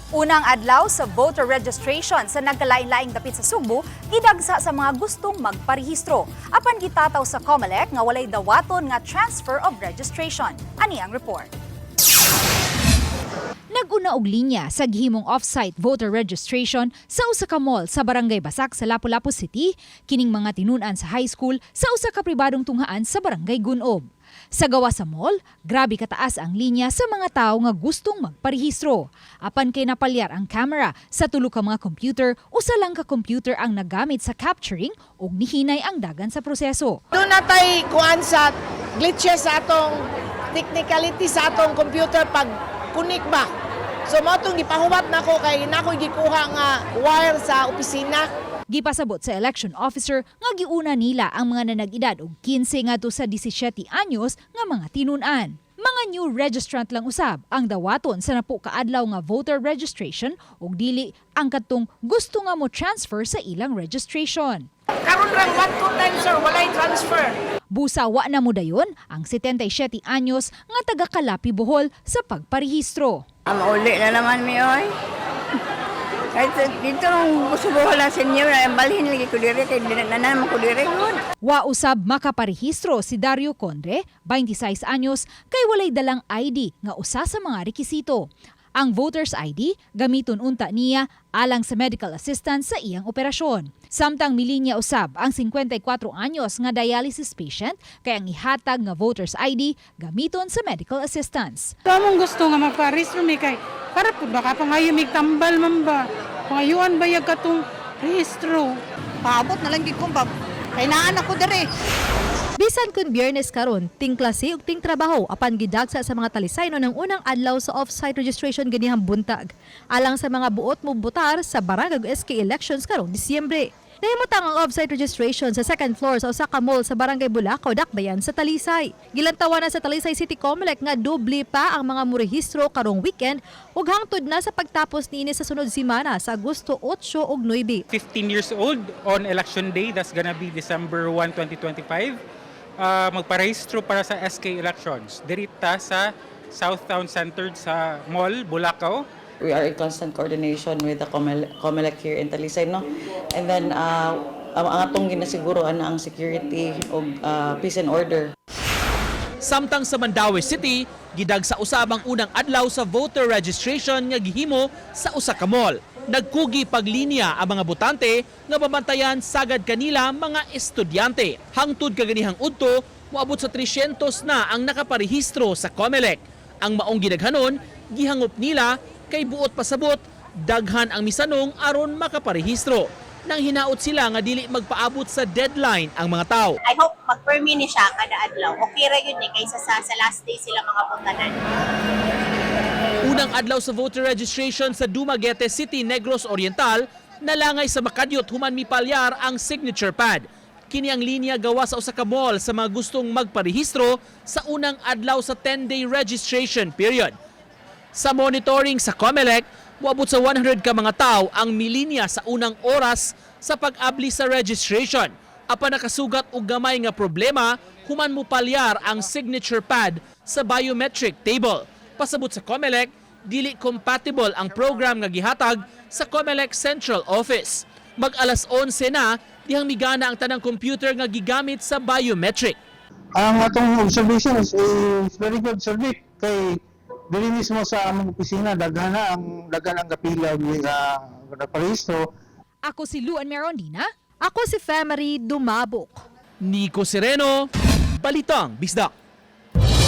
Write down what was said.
Unang adlaw sa voter registration sa nagkalain-laing dapit sa Sugbo, gidagsa sa mga gustong magparehistro. Apan gitataw sa COMELEC nga walay dawaton nga transfer of registration. Ani ang report. Nag-una og linya sa gihimong off-site voter registration sa usa ka mall sa Barangay Basak sa Lapu-Lapu City, kining mga tinun-an sa high school sa usa ka pribadong tunghaan sa Barangay Gunob. Sa gawa sa mall, grabe kataas ang linya sa mga tao nga gustong magparehistro. Apan kay napalyar ang camera sa tulo ka mga computer, usa lang ka computer ang nagamit sa capturing ug nihinay ang dagan sa proseso. Duna tay kuan sa glitches sa atong technicality sa atong computer pag connect ba. So mao tong gipahuwat nako kay nako gikuha nga wire sa opisina. Gipasabot sa election officer nga giuna nila ang mga nanag-edad og 15 ngadto sa 17 anyos nga mga tinun-an. Mga new registrant lang usab ang dawaton sa napo kaadlaw nga voter registration ug dili ang kadtong gusto nga mo transfer sa ilang registration. Karon rang 1 to time, sir, walay transfer. Busa wa na mo dayon ang 77 anyos nga taga Calapi, Bohol sa pagparehistro. Ah, mauli na naman mi oy. Kahit dito nung subuhan lang senior, ay balhin lagi ko diri kay di na naman ko diri gud. Wa usab makaparehistro si Dario Conde, 26 anyos, kay walay dalang ID nga usa sa mga rekisito. Ang voter's ID gamiton unta niya alang sa medical assistance sa iyang operasyon. Samtang milinya usab ang 54 anyos nga dialysis patient kay ang ihatag nga voter's ID gamiton sa medical assistance. So, among gusto nga magpa-rehistro mi kay para pud baka pangayo mig tambal man ba. Pangayuan ba yag katong rehistro. Paabot na lang gid ko pa. Kay naan ako diri. Bisan kun Biyernes karon, ting klase ug ting trabaho apan gidagsa sa mga Talisaynon ang unang adlaw sa off-site registration ganihang buntag. Alang sa mga buot mo botar sa barangay ug SK elections karong Disyembre. Nahimutang ang off-site registration sa second floor sa usa ka mall sa Barangay Bulacao, Dakbayan sa Talisay. Gilantawan na sa Talisay City Comelec nga doble pa ang mga morehistro karong weekend ug hangtod na sa pagtapos niini sa sunod semana sa Agosto 8 ug 9. 15 years old on election day, that's gonna be December 1, 2025, magparehistro para sa SK elections. Dirita sa South Town Center sa Mall, Bulacau. We are in constant coordination with the COMELEC here in Talisay, no? And then, ang atong ginasiguro ana ang security og peace and order. Samtang sa Mandaue City, gidagsa usab ang unang adlaw sa voter registration nga gihimo sa usa ka mall. Nagkugi paglinya ang mga botante nga babantayan sagad kanila mga estudyante. Hangtod kaganihang udto, moabot sa 300 na ang nakaparehistro sa COMELEC. Ang maong gidaghanon, gihangop nila kay buot pasabot, daghan ang misanong aron makaparehistro. Nang hinaot sila nga dili magpaabot sa deadline ang mga tao. I hope mag-permi ni siya kada adlaw. Okay ra yun eh kaysa sa last day sila mga puntanan. Unang adlaw sa voter registration sa Dumaguete City, Negros Oriental, nalangay sa makadyot human mipalyar ang signature pad. Kini ang linya gawa sa usa ka mall sa mga gustong magparehistro sa unang adlaw sa 10-day registration period. Sa monitoring sa COMELEC, moabot sa 100 ka mga tao ang milinya sa unang oras sa pag-abli sa registration. Apan nakasugat og gamay nga problema human mo palyar ang signature pad sa biometric table. Pasabot sa COMELEC, dili compatible ang program nga gihatag sa COMELEC Central Office. Mag alas 11 na, dihang migana ang tanang computer nga gigamit sa biometric. Ang atong observation is very good, Sir Vic, kay dili mismo sa among opisina daghan ang kapila nagparehistro. Ako si Luan Merondina. Ako si Femery Dumabok. Nico Sereno, Balitang Bisdak.